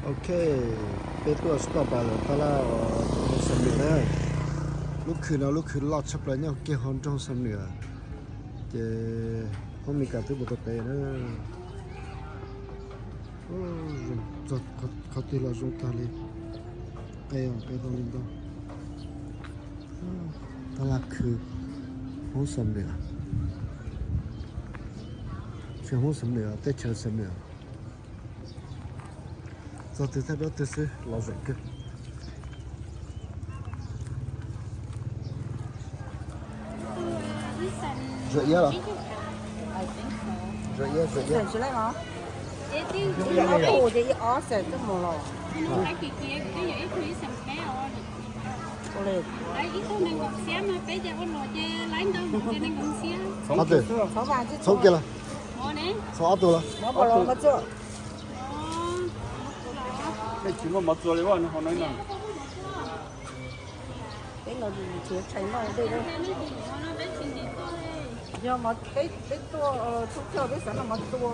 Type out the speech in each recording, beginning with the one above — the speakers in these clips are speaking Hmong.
Ok, peb tuaj stop by lawm tab laj os, hauv Xam Nwm na. Lub khw no lub khw loj tshaj plaws nyob kiag hauv nroog Xam Nwm, ces Hmoob Mes Kas twb mus tau pem na. Txog qhov twg los zoo tag li, qe qe tau li ntau. Tab laj khw Hmoob Xam Nwm, teb chaws Xam Nwm, teb chaws Xam Nwm. Txog twg thaj dab twg xwb los zoo kawg. Zuag iab los? Zuag iab, zuag iab. Ob tug, txhob kiag los, txhob ob tug los. Peb tsis muaj mov txua li, hauv no ib no. Peb los tsis tshais noj dej, yog peb tuaj thoob plaws peb xav noj mov txua.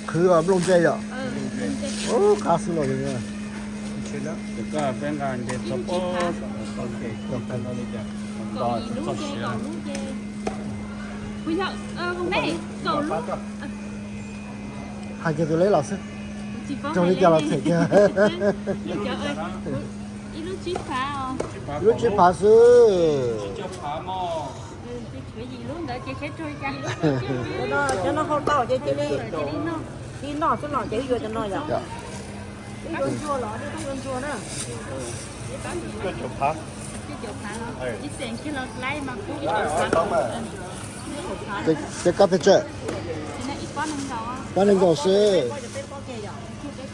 Qhwv nplooj ntse yom. Ub, qab xwb los. Hais kiag tus leb los xwb, raug li cas los them kiag. Ib lub tsib phav xwb. Cov no hau tau ces cia li noj xwb los ces wb yuav cov no yom. Wb yuav ntsuag los nej yuav ntsuag na. Ces kab pes tsawg? Pab nees nkaum xwb.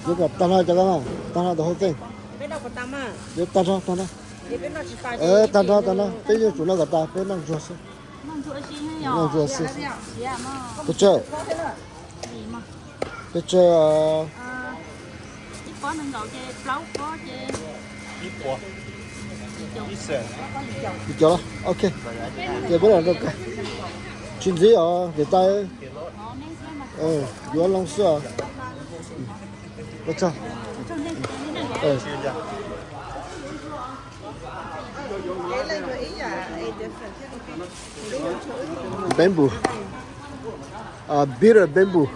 Yuav kom tag nrho cov kab mas, tag nrho the whole thing. Yuav tag nrho, tag nrho. Tag nrho, tag nrho, peb yuav tsum noj kom tas, peb noj ntsuag xwb. Noj ntsuag xwb. Pes tsawg? Pes tsawg? Yim caum los, ok. Ces peb los rau kawg. Tsis ntxim os niam tais. Yuav loo xwb os. Ua tsaug. Bamboo. Bitter bamboo.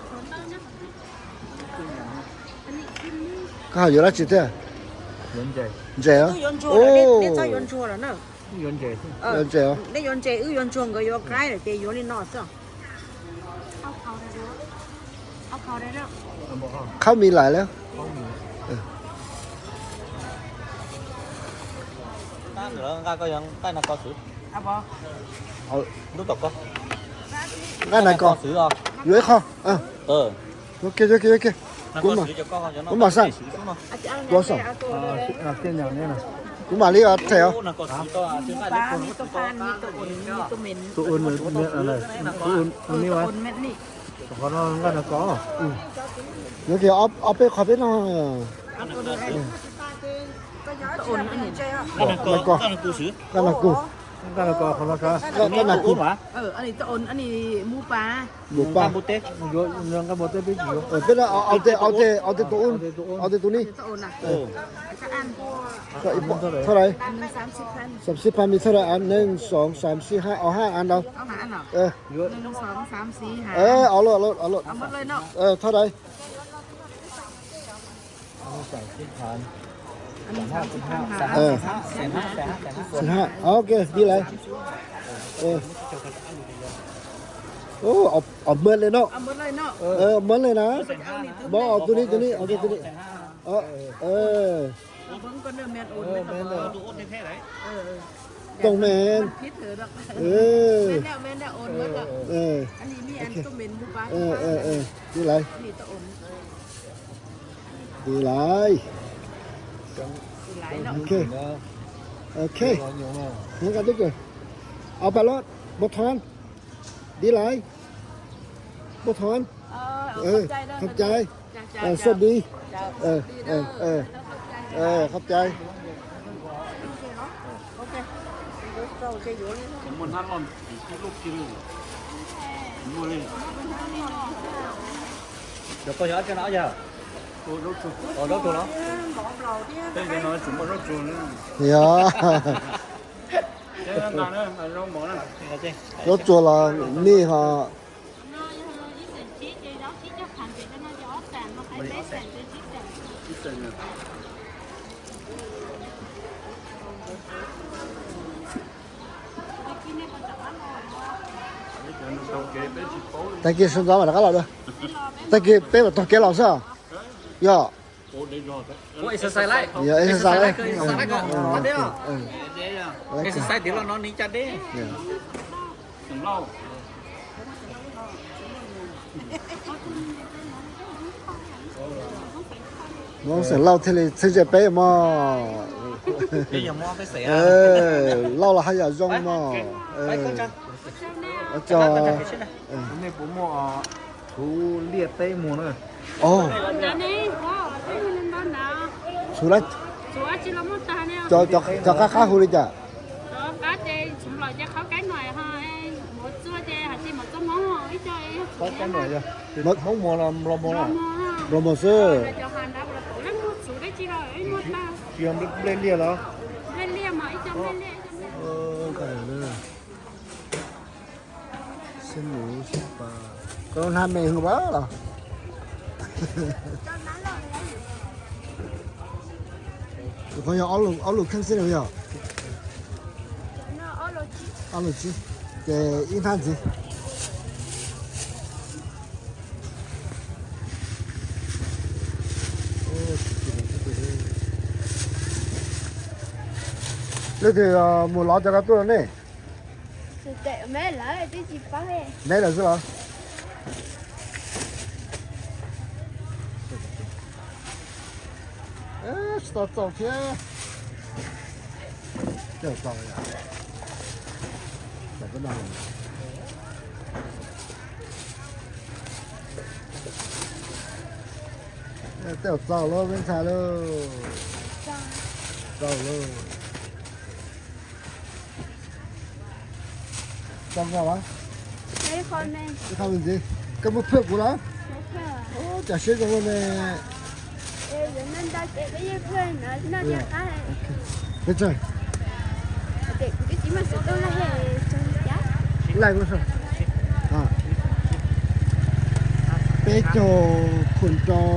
Koj hais yuav dab tsi thiab? Ntses os. Ntses os. Nej yuav ntses, wb yuav ntsuag nkawd yuav qaib lawm ces yuav li no xwb. Khab mis lais lawm. Nqaij nas kos, yuav ib qho. Kuv mam xaj, kuv xaj, kuv mam li them os. Yuav kiag ob peb qho peb noj. Nqaij nas kos, nqaij nas kos, nqaij nas kos, nqaij nas kos. Mus pa, nqaij npua teb peb tsis yuav. Peb no, ob teg, ob teg tus ub, ob teg tus ni. Thaj dais? Xam xib phav mis thaj dais? Neeg xoom xam xib hab, ob hab av ntau. Ob lub, ob lub, ob lub. Thaj dais? Xam hab, ok, đi lais. Ob mab li no. Ob mab li na. Mab ob tug ni, tug ni, ob tug tug ni. Tooj men. Đi lais. Đi lais. Ok. Ok. Ao pa lod, bos thon. Đi lais. Bos thon. Kham cai. Sab đi. Qhov cai. Yog, zaub tsuag los mij ho. Tag kis sawv ntxov mam rov qab los dua. Tag kis peb mam taug kev los xwb. Yog. Yog exercise. Exercise. Hmoob xeem Lauj thiaj li txheeb ze peb mog. Lauj los haj yam zoo mog. Ua tsaug. Huv liaj teb muag na. Cov qab qab hu li cas? Hmoob muag los nplog muag, nplog muag xwb. Tsis yog nplej liaj los? Koj hnab me heev pas los? Qhov yog ob lus kheej xwb yog? Ob lus tsib, ces ib hnab ntxiv. Leej twg mus lov cov ko tuaj ne? Neb lawm xwb los? Tsis tau txaus thiab. Tej zaum txaus lawm peb ntxhais lauj. Txaus lawm. Txaus nkaus los? Ib qho me ntxiv. Koj muab phwj kuv los? Cas siab zoo luaj ne. Peb tsawg? Laij, peb caug khuam rau,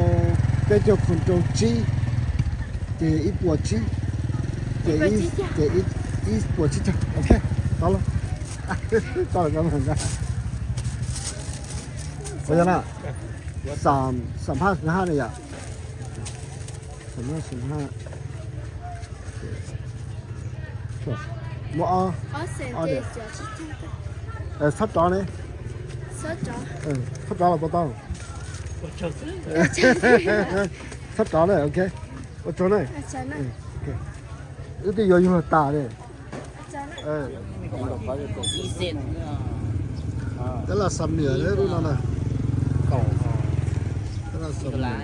peb caug khuam rau tsib, ces ib puas tsib, ces ib puas tsib caug. Ok, tau lawm. Tau lawm, tau lawm. Ua yog na, xam, xam phaj xwm haj ne yom. Xam phaj xwm haj. Muaj ob, ob diam. Txhob rov ne. Txhob rov los puas tau? Txhob rov na, ok. Ua tsaug na. Wb twb yuav yug tas li. Peb los xam niam lub no na. Peb los xam niam.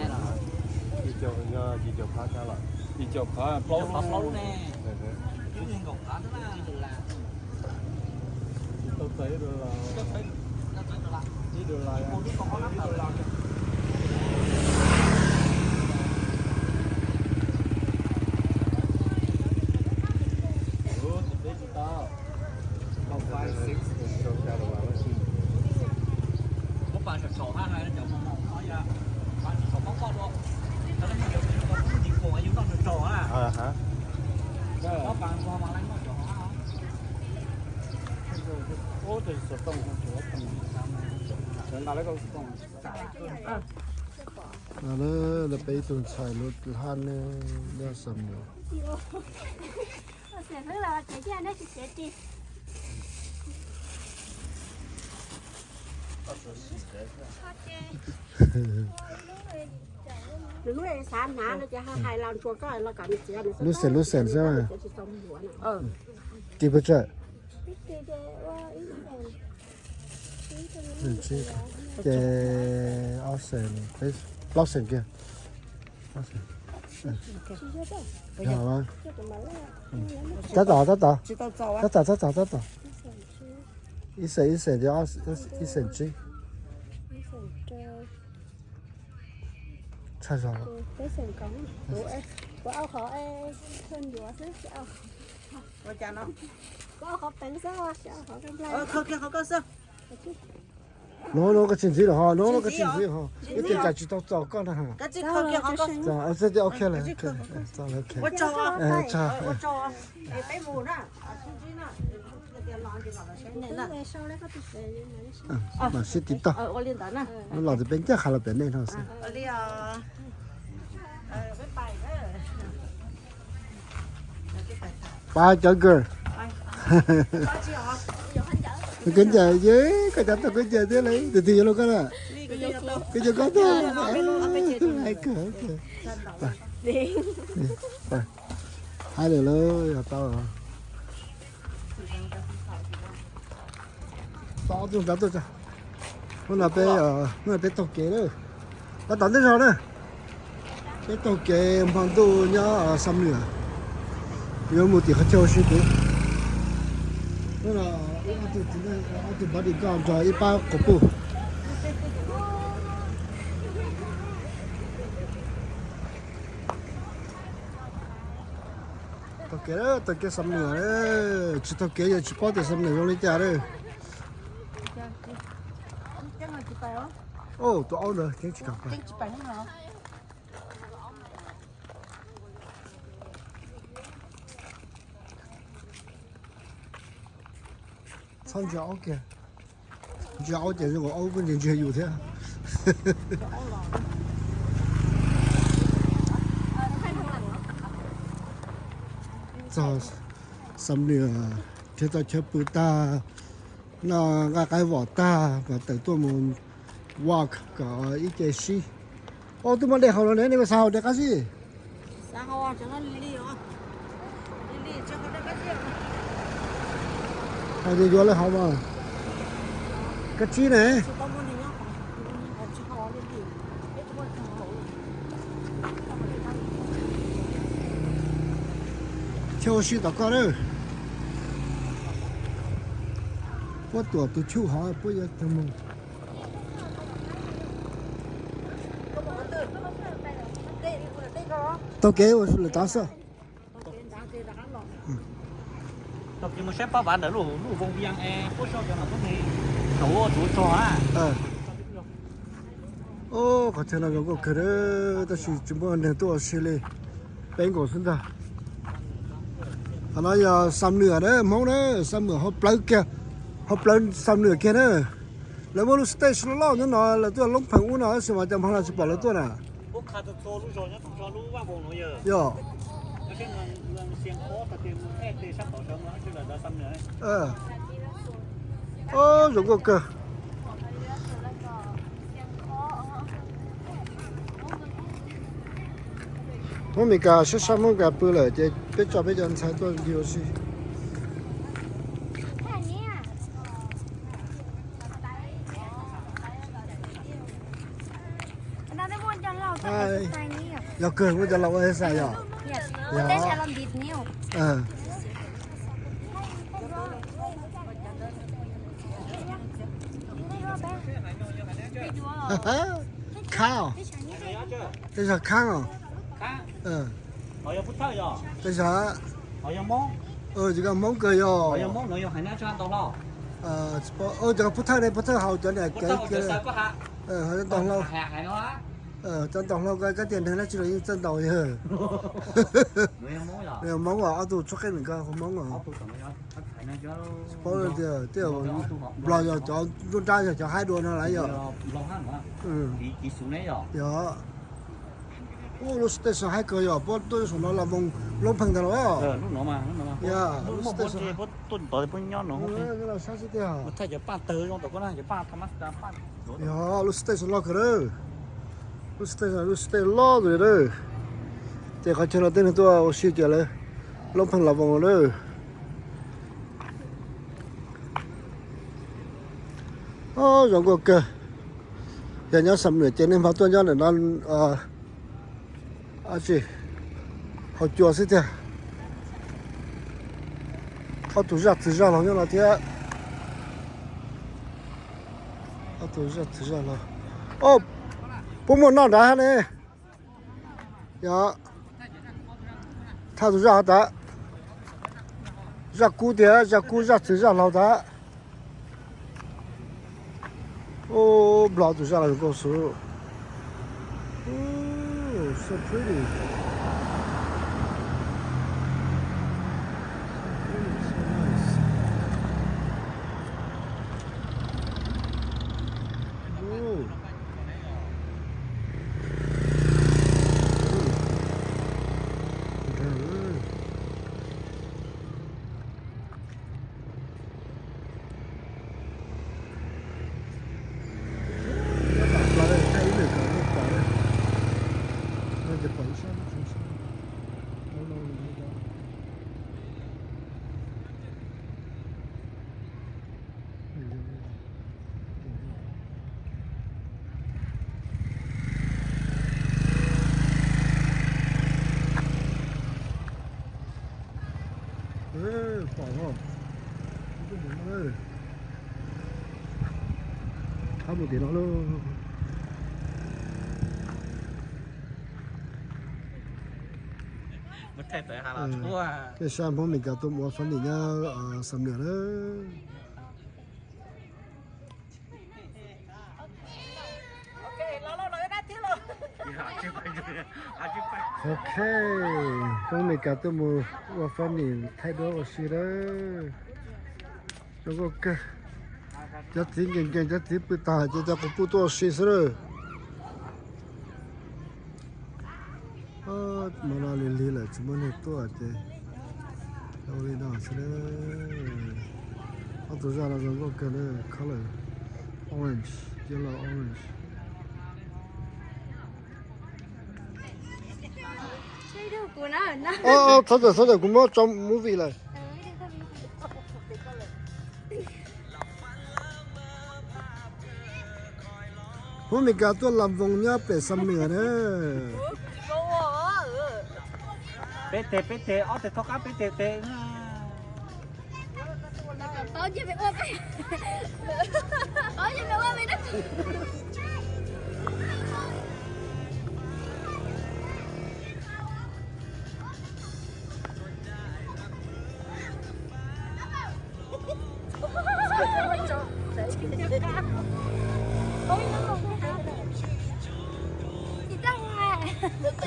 Peb ib tug ntxhais lub haj ne, nyob xam niam. Lub xeem lub xeem xwb. Kis pes tsawg? Ces ob xeem, plaub xeem kiag. Ob xeem. Tab tom, tab tom, tab tom, tab tom, tab tom. Ib xeem, ib xeem, ib xeem tsib. Tshaj zog. No no koj tsis ntxiv lawm ho, no no koj tsis ntxiv ho, ib tias cas tsis tau txaus koj na. Txaus, ok. Mam sib tiv toj. Lub los tis peb ncaj qha los pem nej no xwb. Pab cov girl. Koj ncaim, koj cov tau koj ncaim thiab lauj, tus twg yuav luag koj na? Koj cov koj tau. Hais kawg. Hais lawm lauj, yog tau. Tau tus nrad tuaj tso. Hnub no peb, hnub no peb taug kev lawm. Tab tom ntej zog na. Peb taug kev hmo ntuj nyob Xam Nuas, yuav mus tim qhov chaw ua si tid. Hnub no ob tug txiv neej, ob tug bodyguard nrog ib pab quas puj. Taug kev, taug kev Xam Nuas, tsis taug kev yog tsis paub tias Xam Nuas zoo li cas lawm. Tus aub ntawd ceeb tsis kam pais. Txhob ntsia aub kiag, ntsia aub ces zoo nkaus aub kuj ntsia ntsia yus thiab. Txog Xam Nuas, nrhiav tau chaw pw tag, noj nqaij qaib vom tag, kom tawm tuaj mus walk kom ib ce sib. Ob tug muaj dej haus los ne, nej puas xav haus dej qab zib? Hais tias yuav lawv haus mas. Koj tsib ne. Chaw ua si tom koj na. Puab tuam tus chuj hov puab yuav tag moog. Taug kev ua lawm tod xwb. Taug kev mus saib pab vav ntawm lub, lub voos vias es puab so cov no puab ne, thaum ua tsuv tso a. Qhov chaw no zoo nkauj kawg, tab sis tsis muaj neeg tuaj ua si li, peb nkaus xwb ntag. Qhov no yog Xam Nuas na, Hmoob na, Xam Nuas hauv plawv kiag, hauv plawv Xam Nuas kiag na. Lawv muaj lub stage loj loj nyob no, lawv tuaj Loob Pheej ub no, tab sis mas cas Hmoob no tsis pom lawv tuaj na. Yog. Zoo nkauj kawg. Hmoob Meskas saib saib Hmoob Meskas pw lawm ces peb tso peb cov ntxhais tuaj ncig ua si. Yog kawg muaj cov laus ua exercise yom. Khab os. Tej zog khab os. Tej zog, ces koj Hmoob kawg yog. Cov Pub Thawj ne, Pub Thawj haus cov niam kev kiag. Cov ntaus hlau, cov ntaus hlau ko kab tias neeg dab tsi los yeej txawj ntaus yawg. Hmoob os, ob tug txhua qeej nws ko Hmoob os. Paub tias tej Nplog yog cov nruab nrab yog cov haib dua no lawm yog. Yog. Ua lub station haib kawg yog puab tuaj saum no los moo Loob Pheej ntag los. Yog, lub station. Yog lub station loj kawg lawm. Lub station, lub station loj tus li lawm. Ces qhov chaw no tej neeg tuaj ua si ces lawv Loob Pheej los voos lawm. Zoo nkauj kawg. Yog nyob Xam Nuas ces nej mam tuaj nyob ntawm no. Ab tsi, haus cua xwb tiag. Ob tug zaj txwg zaj laug nyob no thiab. Ob tug zaj txwg zaj laug. Puab muaj noj nrad hab ne. Yog, thaj tug zaj hov tas. Zaj kub tiag, zaj kub zaj txwg zaj laug tas. Ub, nplog tus zaj los zoo nkauj xwb. Ooh, so pretty. So pretty, so nice. Ooh. Ooh. Pom, thab mus tim no lauj. Peb saib Hmoob Meskas tuaj mus ua fab nim nyob Xam Nuas na. Ok, Hmoob Meskas tuaj mus ua fab nim thaij duab ua si lawm. Zoo nkauj kawg. Cov txiv nkees nkees, cov txiv pw tag ces cov quas puj tuaj ua si xwb lawm. Mas no lig lig lawm tsis muaj neeg tuaj ces ua li no xwb. Ob tug zaj no zoo nkauj kawg na, color orange, yellow orange. Txhob tawm, txhob tawm, kuv muab tso movie lawm. Hmoob Meskas tuaj Lam Voos nyob pem Xam Nuas na. Peb teg, peb teg, ob teg thoob qab peb teg tes.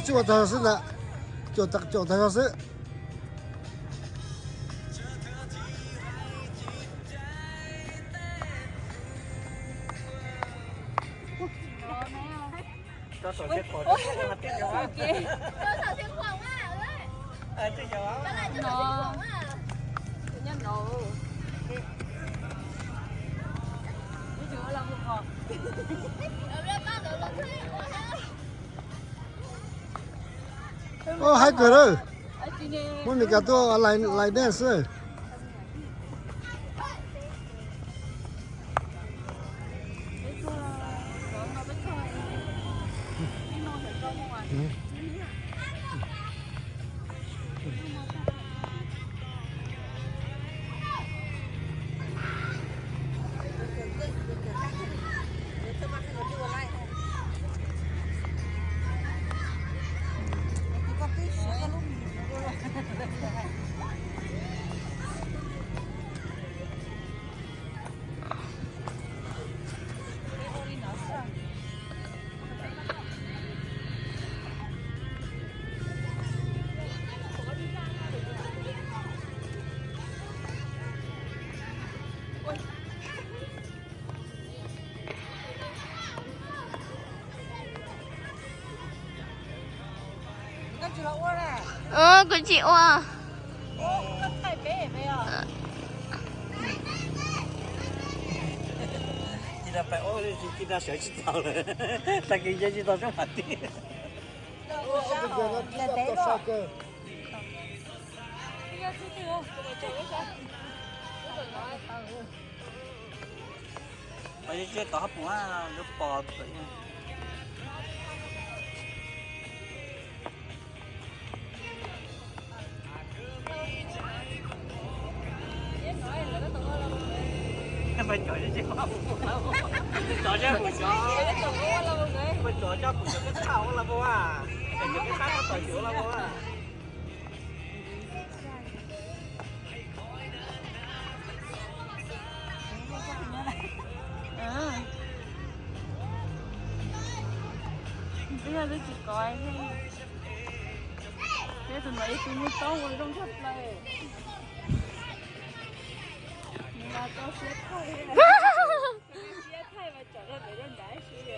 Tsis ua tag xwb ntag, caum tag zog xwb. Ub, haib kawg lawm. Hmoob Meskas tuaj line dance xwb. Kuv tsis ua. Sawv tsis tau lawm, tag kis nce tsis tau sab mam tib. Tsis tau hab pum, pos. Twb yog twb tsis kov thiab. Thiab tus no yog tus nyuag tau ua zoo tshaj plaws. Nws los tau siab thaij, siab thaij mas tsom rau pem rau nrad si.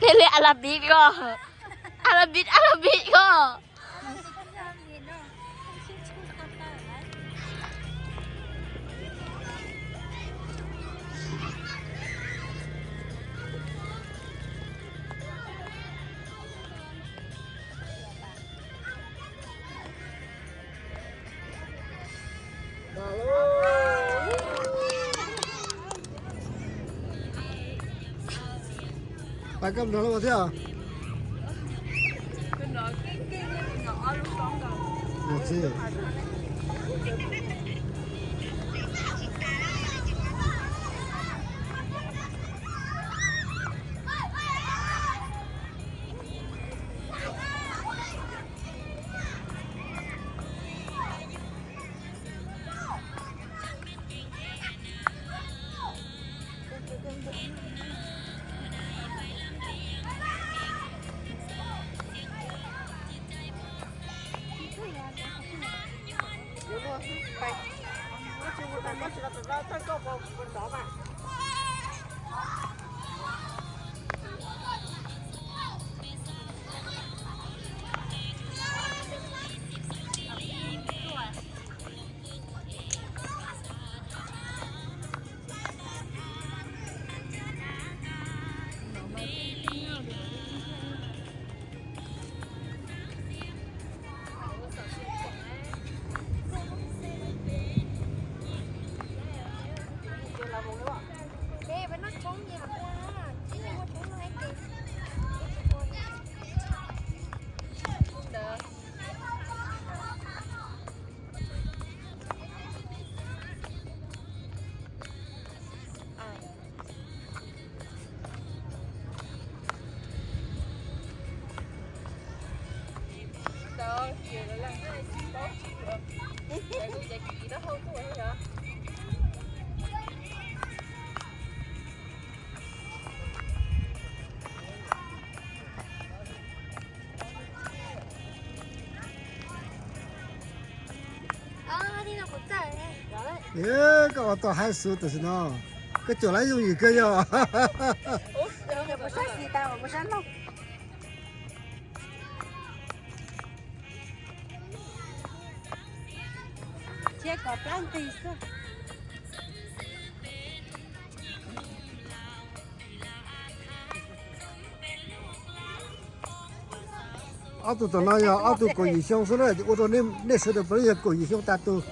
Tej li a la bit ko, a la bit, a la bit ko. Pais koj nrog lawv ua thiab. Koj ua tau haib xwb tam sim no. Koj caum lawv yooj yim kawg yog. Thiab kom plab nqis xwb. Ob tug tom no yog ob tug kaum yim xyoo xwb na, ua rau nej sawv daws paub yog kaum yim xyoo tag tug.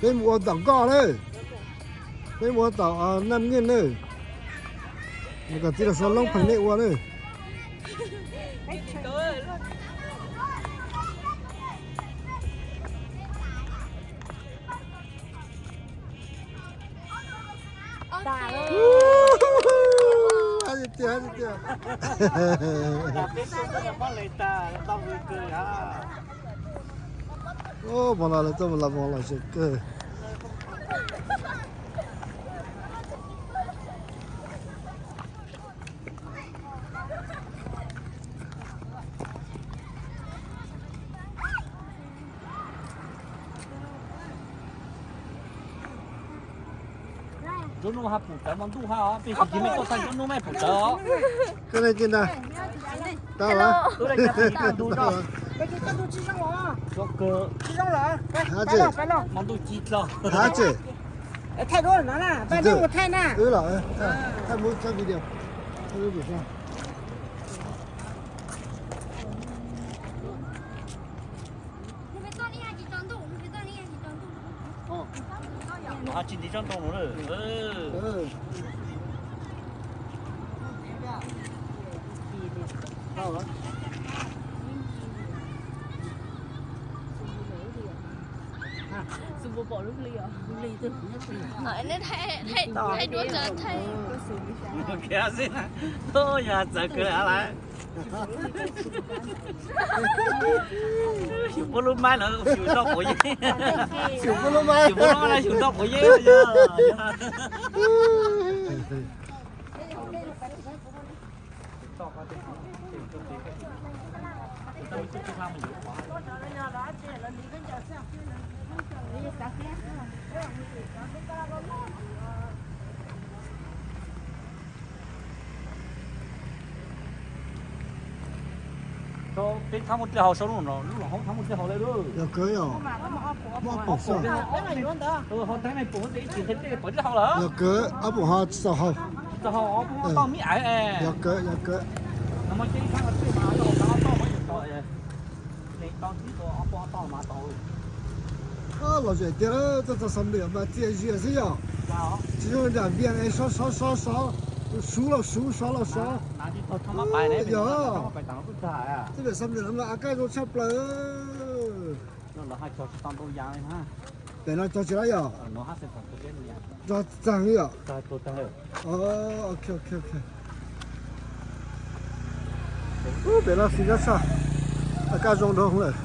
Peb mus ua tom nkoj na. Peb mus ua tom Nam Nyeej na. Kom txiv los xov loob pheej nej ua na. Hais tiag, hais tiag. Peb xub xub nws poob leej tag, tau hws kws yog. Hmo no lawv tuaj mus los mus los zoo kawg. Nruab hnub haj pum tawv, hmo ntuj haj os, peb tsis mus tuaj txog nruab hnub mas pum tawv os. Koj nej cia ntag. Tau lawm. Hmo ntuj ci dlo. Wb los, thaij mus thaij na. Nws ho tsis nti tsob ntoo no na. Thaij duab txawv thaij. Yog txawv kawg lawm. Xyum puab lub maib no xyum nroj quav yeeb. Xyum puab lub maib no xyum nroj quav yeeb. Peb thab muaj dlej haus sau lub no, lub los hauv thab muaj dlej haus lawm lauj. Yog kawg yog. Muaj ob pom xwb. Ho teeb meem pum ib tsis nqhis dlej pom dlej haus lawm. Yog kawg, ob pom ho tsis txaus haus. Txaus haus ob pom toj mib aiv. Yog kawg, yog kawg. Los zem tiag, txoj xas lwm mas txias zias xwb yog. Tsis zoo nram Vias es sov sov sov sov, suv los suv sov los sov. Yog, tej pem xas lwm no mas a kaj zoo tshaj plaws. Pem no cog tsis tau yog, cog txag yog. Pem no xis nyob tshaj, a kaj zoo dhau lawm.